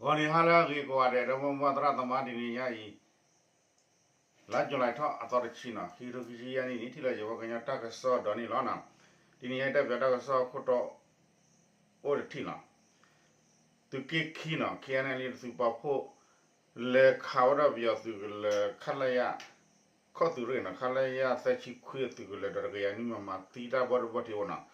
ဂီၤနံၤဟါလၢအဂ့ၤကိးဂၤဒဲး ဒီပုၢ်ဝဲၢ်သရၣ်သမါ တနံၤညါအံၤ လါယူၤလံထီၣ်အသီတဆံနီၤ ခံကထိခံဆံယဲၢ်နံၣ်န့ၣ် ထံၣ်လိာ်ယဝဲကညီတၢ်ကစီၣ်ဒီးန့ၣ်လီၤနီၤ. တနံၤညါအံၤတၢ်ပၢတၢ်ကစီၣ်ခိၣ်တီ အိၣ်တထံၣ်နီၤ သုးက့ခံနီၤ ခဲအံၤန့ၣ် သုးပာ်ဖှိၣ် လဲၤခးဝဲဒၣ်ပယီၤသုးကလၢၤ ခလရ ခီၣ်သုးရ့ၣ်နီၤ ခလရ သၢဆံခွံအသုးကလၢၤဒီးတကယၤနွံမမ သံတၢ်ဘၣ်ဒိဘၣ်ထံးအိၣ်နီၤ.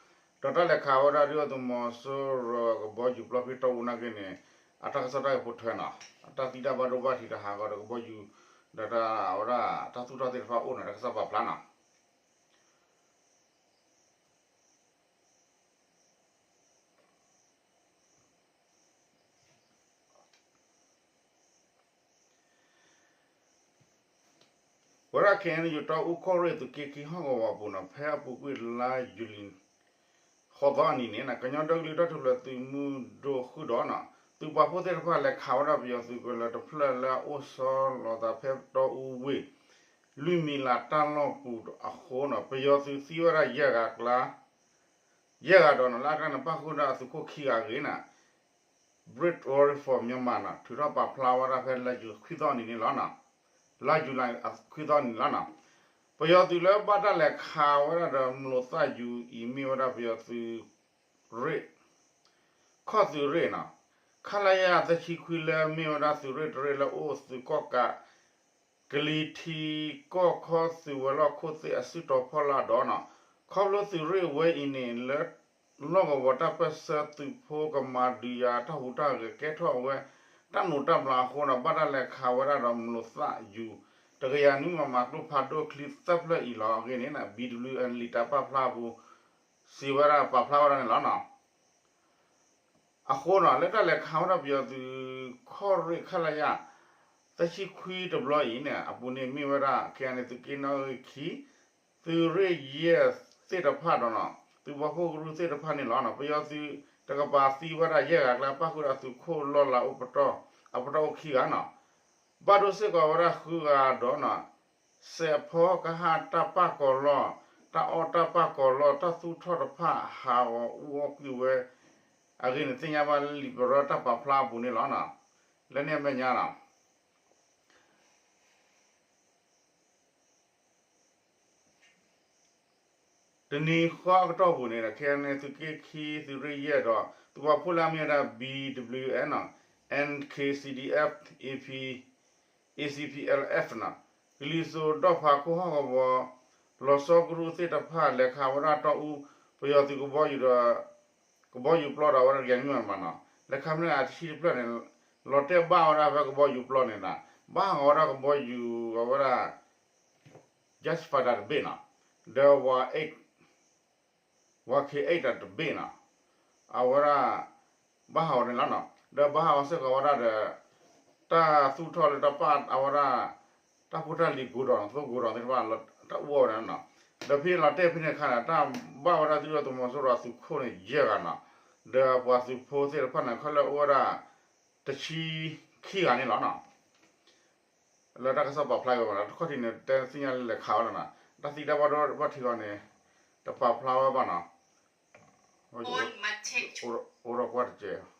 ဒီးတၢ်လဲၤခးဝဲဒၣ်ဒုၣ်ဒါသုးမီၤစိရိၤကဘီယူၤပျီဖဲတီအူနာ်က့န့ၣ် အတၢ်ကစီၣ်တၢ်ဂ့ၢ်ဖိထွဲနီၤ တၢ်သံတၢ်ဘၣ်ဒိဘၣ်ထံးတဟးဂီၤဒီးကဘီယူၤ ဒီးတၢ်ဝဲဒၣ်တၢ်သူၣ်ထီၣ်သ့ၣ်တဖၣ်အိၣ်နီၤ တၢ်ကစီၣ်ပာ်ဖျါနီၤ ဝဲဒၣ် ခ့ၣ်အဲၣ်ယူၣ် တီအူကီၢ်ရ့ၣ်သုးက့ခံဟီၣ်ကဝီၤအပူၤနီၤ ဖဲအပူၤကွံာ်လါယူၤလံ ဃိးသီအနံၤန့ၣ် ကညီဒီကလုာ်တၢ်ထူၣ်ဖျဲးသုးမုၢ်ဒိၣ်ဃုာ်ဒီးနီၤ သုးပာ်ဖှိၣ်သ့ၣ်တဖၣ်လဲၤခးဝဲဒၣ်ပယီၤသုးကလၢၤတဖျၢၣ်လၢအအိၣ်ဆီလီၤသးဖဲတီအူဝ့ၢ် လွံၢ်မံၤလးတၢ်လီၢ်ပူၤအဃိနီၤ ပယီၤသုးသံဝဲဒၣ်ယဲၢ်ဂၤအကျါ ယဲၢ်ဂၤဒီးနီၤ လၢအကျါန့ၣ် ပၣ်ဃုာ်ဒၣ်အသုးခိၣ်ခံဂၤအဂ့ၢ်န့ၣ် Brave Warrior for Myanmar နီၤ ထုးထီၣ်ပာ်ဖျါဝဲဒၣ်ဖဲလါယူၤခွံသီအနံၤန့ၣ်လီၤ. လါယူၤလံခွံသီအနံၤလီၤနီၤ. ပယီၤသုးလၢဘၣ်တၢ်လဲၤခးဝဲဒၣ်ဒီးမျိာ်သၣ်ယူၤအံၤ မ့ၢ်ဝဲဒၣ်ပယီၤသုးရ့ၣ် ခီၣ်သုးရ့ၣ်နီၤ ခလရ သၢဆံခွံ လၢမ့ၢ်ဝဲဒၣ်သုးရ့ၣ်တရ့ၣ်လၢအိၣ်သုးကီၣ်ကး ကလံၤထံးကီၢ်ခီသုးဝဲၤလီၢ်ခိၣ်သ့ၣ်အစုတီၤဖီလာ်ဒီးနီၤ ခီဖျိသုးရ့ၣ်ဝဲအံၤန့ၣ် လၢလီၢ်ကဝီၤတၢ်ပၢၢ်ဆၢသုးဖိကမၤဒုးယၤတၢ်ဟူးတၢ်ဂဲၤကဲထီၣ်ဝဲ တၢ်နူးတၢ်ဘျးအဃိဒီး ဘၣ်တၢ်လဲၤခးဝဲဒၣ်ဒီးမျိာ်သၣ်ယူၤ တကယၤနွံမမ ကျိဖးဒိၣ်ချံသၢဖျၢၣ်အံၤလီၤအဂ့ၢ်န့ၣ် ဘံၣ်ဒဘလျူၣ်အ့ၣ်လံာ်တၢ်ပာ်ဖျါအပူၤ စံးဝဲဒၣ်ပာ်ဖျါဝဲဒၣ်န့ၣ်လီၤနီၤ. အဃိနီၤ လၢတၢ်လဲၤခးဝဲဒၣ်ပယီၤသုးခီၣ်ရ့ၣ် ခလရ သၢဆံခွံတဘျီအံၤန့ၣ် အပူၤန့ၣ်မ့ၢ်ဝဲဒၣ် ခဲအံၤန့ၣ် သုးက့နီၣ်ဂံၢ်ခံ သုးရ့ၣ်ယဲၢ်သ့ၣ်တဖၣ်ဒီးနီၤ သုးပာ်ဖှိၣ်ကရူၢ်သ့ၣ်တဖၣ်န့ၣ်လီၤနီၤ. ပယီၤသုးတကပၤသံဝဲဒၣ်ယဲၢ်ဂၤအကျါ ပၣ်ဃုာ်ဒီးသုးခိၣ်လီၢ်လၤအိၣ်ပတီၢ် အပတီၢ်အိၣ်ခံဂၤနီၤ ဘၣ်ဒိစ့ၢ်ကီးဝဲဒၣ်ဃုဂၤဒီးနီၤ စဲးဖီကဟၣ်တၢ်ပာ်ကီၤလီၢ် တၢ်အီၣ်တၢ်ပာ်ကီၤလီၢ် တၢ်သူၣ်ထီၣ်တဖၣ်ဟးဂီၤအူအီၣ်ကွံာ်ဝဲ အဂ့ၢ်န့ၣ် သ့ၣ်ညါဘၣ်လၢလံာ်ပရၢတၢ်ပာ်ဖျါအပူၤန့ၣ်လီၤနီၤ. လၢန့ၣ်အမဲာ်ညါနီၤ တနံၤဃီအကတီၢ်ပူၤန့ၣ် ခဲအံၤန့ၣ် သုးက့ခံ သုးရ့ၣ်ယဲၢ်ဒီး သုးပာ်ဖှိၣ်လၢအမ့ၢ်ဝဲဒၣ် ဘံၣ်ဒဘလျူၣ်အ့ၣ်နီၤ အ့ၣ်ခ့ၣ်စံၣ်ဒံၣ်အ့ၣ် အ့ၣ်ပံၣ် အ့ၣ်စံၣ်ပံၣ်အ့ၣ်လ်အ့ၣ်နီၤ ကလံၤစိးဒီၣ်ဖးခိၣ်ဟီၣ်ကဝီၤ လီၤဆီကရူၢ်သ့ၣ်တဖၣ် လဲၤခးဝဲဒၣ်တီအူ ပယီၤသုးကဘီယူၤဒီး ကဘီယူၤပျီဒီးအဝဲဒၣ်တကယၤနွံမမနီၤ လဲၤခးမ့ၢ်အတဆံတဖျၢၣ်န့ၣ် လီၤတဲာ်ဘၣ်ဝဲဒၣ်ဖဲကဘီယူၤပျီန့ၣ်နီၤ ဘၣ်ဟးဂီၤဝဲဒၣ်ကဘီယူၤအဝဲဒၣ် jet fighter တဘ့ၣ်နီၤ ဒီး ဝါ ဝါခ့ eight တဘ့ၣ်နီၤ အဝဲဒၣ် ဘၣ်ဟးဂီၤန့ၣ်လီၤနီၤ ဒီးဘၣ်ဟးဂီၤစ့ၢ်ကီးဝဲဒၣ်ဒီး တၢ်သူၣ်ထီၣ်လၢတၢ်ပာ်အဝဲဒၣ် တၢ်ဖိတၢ်လံၤကိးဒီး သိကိးဒီးသ့ၣ်တဖၣ် တၢ်အူအီၣ်ဝဲဒၣ်နီၤ ဒီးဖဲလီၤတဲာ်ဖဲန့ၣ်အခါန့ၣ် တၢ်ဘၣ်ဝဲဒၣ်သုးဒီးသုးမီၤစိရိၤအသုးခိၣ်န့ၣ် ယဲၢ်ဂၤနီၤ ဒီးပှၤသုးဖိသ့ၣ်တဖၣ်န့ၣ် ခဲလၢာ်အိၣ်ဝဲဒၣ် တဆံခံဂၤန့ၣ်လီၤနီၤ လၢတၢ်ကစီၣ်ပာ်ဖျါဝဲဘၣ်နီၤ တခီၣ်ထံးန့ၣ် တဲသ့ၣ်ညါလၢလဲၤခးဝဲလီၤနီၤ တၢ်သံတၢ်ဘၣ်ဒိဘၣ်ထံးအီၤန့ၣ် တပာ်ဖျါဝဲဘၣ်နီၤ အိၣ်ဒီးကွၢ်တကဲး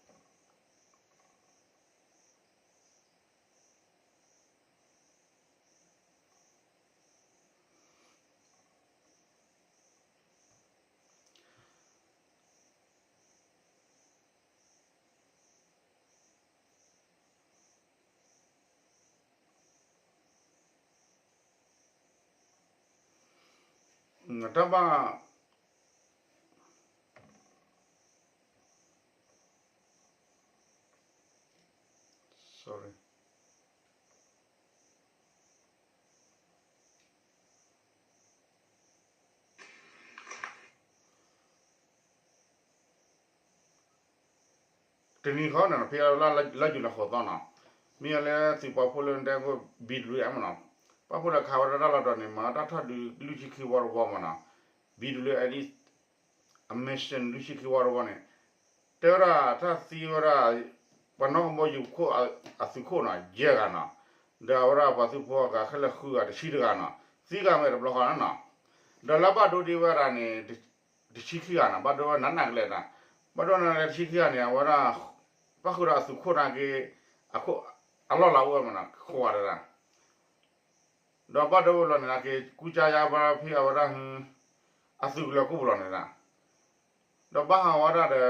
တၢ်ဘၣ် sorry တနံၤဃီန့ၣ် ဖဲလါယူၤလံဃိးသီနီၤ မ့ၢ်လၢသုးပာ်ဖှိၣ်လၢတဲခိၣ် ဘံၣ်ဒဘလျူၣ်အ့ၣ်မနီၤ ပာ်ဖှိၣ်လၢခးဝဲဒၣ်တၢ်လီၢ်တတီၤန့ၣ် မၤတၢ်ထီၣ်ဒုးလွံၢ်ဆံခံဝီတဝီမနီၤ ဘံၣ်ဒဘလျူၣ်အ့ၣ် အ mission လွံၢ်ဆံခံဝီတဝီန့ၣ် တဲဝဲဒၣ်တၢ်သံဝဲဒၣ် ပှၤနီၣ်ကဘီယူၤခိၣ်အသုးခိၣ်နီၤ ယဲၢ်ဂၤနီၤ ဒီးအဝဲဒၣ်ပှၤသုးဖိအဂၤခဲလၢာ်ဃုဂၤ တဆံတဂၤနီၤ သံဂၤမ့ၢ်တဘျီဃီနီၤ ဒီးလၢဘၣ်ဒိဒံးဝဲဒၣ်န့ၣ် တဆံခံဂၤနီၤ ဘၣ်ဒိဝဲနးနးကလဲာ်နီၤ ဘၣ်ဒိနးနးကလဲာ်တဆံခံဂၤန့ၣ် အဝဲဒၣ် ဘၣ်ဃုာ်ဒီးအသုးခိၣ်နာ်က့ အခိၣ်အလီၢ်လၤအိၣ်ဝဲမးနီၤ ဃိးဝါတဒၣ် ဒီးဘၣ်ဒိဝဲလီၤန့ၣ်နာ်က့ ကူစါယါဘၣ်ဖဲအဝဲဒၣ်ဟူ အသုးကလၢၤကိၣ်ပူၤလီၤန့ၣ်ဒၣ် ဒီးဘၣ်ဟးဝဲဒၣ်ဒီး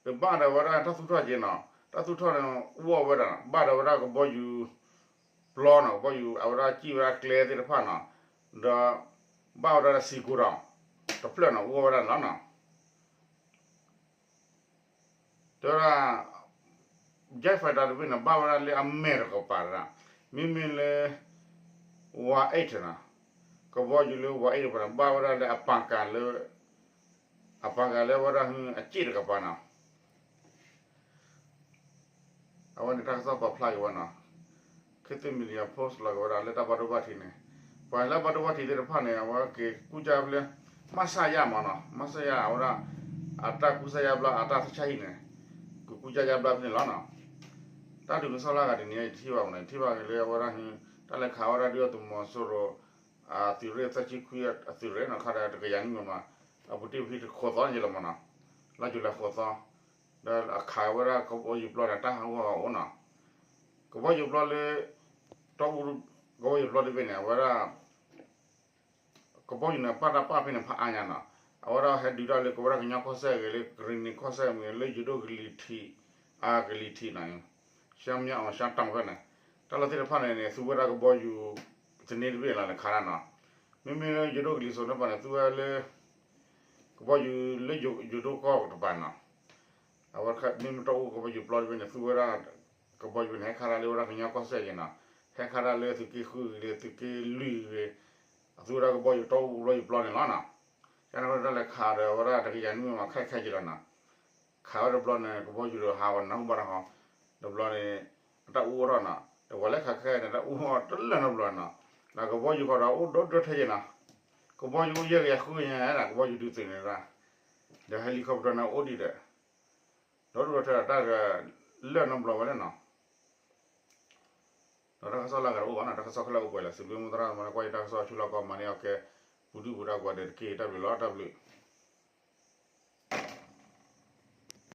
ကဘၣ်ဒီးဝဲဒၣ်တၢ်သူၣ်ထီၣ်က့နီၤ တၢ်သူၣ်ထီၣ်န့ၣ် အိၣ်ဝဲဒၣ် ဘၣ်ဒီးဝဲဒၣ်ကဘီယူၤပျီနီၤ ကဘီယူၤ အဝဲဒၣ်စံၣ်ဝဲဒၣ်ကျဲသ့ၣ်တဖၣ်နီၤ ဒီး ဘၣ်ဝဲဒၣ်ဒီးစံကိၤဒီး တဖျၢၣ်နီၤ အိၣ်ဝဲဒၣ်န့ၣ်လီၤနီၤ တဲဝဲဒၣ် jet fighter တဘ့ၣ်န့ၣ် ဘၣ်ဝဲဒၣ်လၢအမဲာ်တကပၤဒၣ် မ့မ့ၢ်လၢ ဝါ eight နီၤ ကဘီယူၤလၢ ဝါ eight တကပၤန့ၣ် ဘၣ်ဝဲဒၣ်လၢအပာ်ကၤလၢ အပာ်ကၤလၢဝဲဒၣ်ဟူ အစ့ၣ်တကပၤနီၤ အဝဲန့ၣ်တၢ်ကစီၣ်ပာ်ဖျါက့ၤဝဲနီၤ ခေတ်သစ် Media Post လီၤက့ၤဝဲဒၣ်လၢတၢ်ဘၣ်ဒိဘၣ်ထံးန့ၣ် ပှၤလၢဘၣ်ဒိဘၣ်ထံးသ့ၣ်တဖၣ်န့ၣ် အဝဲက့ၤကူစါဖဲလၢ မၣ်ဆၣ်ယၣ်မးနီၤ မၣ်ဆၣ်ယၣ် အဝဲဒၣ် အတၢ်ကူစါယါဘျါအတၢ်သဆၣ်ဟံၣ်န့ၣ် ကကူစါယါဘျါဖဲန့ၣ်လီၤနီၤ တၢ်ဒုးကစီၣ်လၢအဂၤတနံၤအံၤ ယထံၣ်ဘၣ်မးနီၤ ယထံၣ်ဘၣ်က့ၤလၢအဝဲဒၣ်ဟူ တၢ်လဲၤခးဝဲဒၣ်ဒုၣ်ဒါသုးမီၤစိရိၤ အသုးရ့ၣ်သၢဆံခွံအသုးရ့ၣ်နီၤ ခးဒီးတကယၤနွံမံၤမး အပူၤတ့ၢ်ဖဲတခိးသီန့ၣ်လီၤမးနီၤ လါယူၤလံခိးသီ ဒီးအခးဝဲဒၣ်ကဘီယူၤပျီန့ၣ် တၢ်ဟးဂီၤဂီၤအိၣ်နီၤ ကဘီယူၤပျီလၢ တီအူ ကဘီယူၤပျီတဘ့ၣ်န့ၣ် အဝဲဒၣ် ကဘီယူၤန့ၣ် ပာ်တၢ်ပာ်ဖဲန့ၣ်ဖးအါညါနီၤ အဝဲဒၣ်ဟဲဒုးတၢ်လၢကဝဲဒၣ်ကညီကီၢ်စဲၣ်ဂ့ၤ လၢကရံၣ်နံၤကီၢ်စဲၣ်မ့ၢ်ဂ့ၤ လၢယိၤဒိၣ်ကလံၤထံး အကလံၤထံးနီၤ ရှမ်းမြောက်အောင် ရှမ်းတောင်ဖဲန့ၣ် တၢ်လီၢ်သ့ၣ်တဖၣ်န့ၣ်န့ၣ် သူဝဲဒၣ်ကဘီယူၤ သန့တဘ့ၣ်လီၤန့ၣ်ခးဒၣ်နီၤ မ့မ့ၢ်လၢယိၤဒိၣ်ကလံၤစိးန့ၣ်ပှၤန့ၣ် သူဝဲလၢ ကဘီယူၤလၢယိၤဒိၣ်ကီၢ်တပၤနီၤ အဝဲမ့မ့ၢ်တီအူကဘီယူၤပျီတဘ့ၣ်န့ၣ် သူဝဲဒၣ် ကဘီယူၤန့ၣ် ဟဲခးဒၣ်လၢဝဲဒၣ်ကညီကီၢ်စဲၣ်ဂ့ၤနီၤ ဟဲခးဒၣ်လၢသုးက့ဃုဂ့ၤ လၢသုးက့လွံၢ်ဂ့ၤ အသူဝဲဒၣ်ကဘီယူၤတီအူကဘီယူၤပျီန့ၣ်လီၤနီၤ ကန့ၣ်ဝဲဒၣ်လဲၤခးဒီးဝဲဒၣ်တကယၤနွံမံၤမး ခဲခဲက့ၤလီၤနီၤ ခးဝဲတဘျီန့ၣ် ကဘီယူၤဒီးဟးဂီၤနၢ်ဟူဘၣ်တၢ်ဃီ တဘျီန့ၣ် အတၢ်အူအိၣ်ထီၣ်နီၤ တဝဲလဲၤခးခဲခဲန့ၣ် တၢ်အူအိၣ်တလၢာ်နီတဘျီနီၤ လၢကဘီယူၤဃီဒီးအိၣ်ဒိၣ်ဒိၣ်ထဲယ့ၢ်နီၤ ကဘီယူၤအိၣ်ယဲၢ်ကယၤဃုကယၤန့ၣ် ကဘီယူၤဒုးသုးန့ၣ်ဒၣ် ဒီး helicopter န့ၣ်အိၣ်ဒံးဒီး ဒီးဒိၣ်ဒိၣ်ထဲဒီးတၢ်လၢာ်နီတဘျီဝဲလဲၣ်နီၤ ဒီးတၢ်ကစီၣ်လၢအဂၤတအိၣ်ဘၣ်နီၤ တၢ်ကစီၣ်ခဲလၢာ်အိၣ်ပှဲၤလၢ စံးဘျုးမိၢ်သရၣ်မၤလၢကွၢ်ယတၢ်ကစီၣ်ဆူလီၢ်ကီၢ်မၤန့ၢ်အီၤကဲ ပူၤဒုၣ်ပူၤဒါကိးဂၤဒဲးတက့ၢ် တၢ်ဘျုးလီၤ တၢ်ဘျုး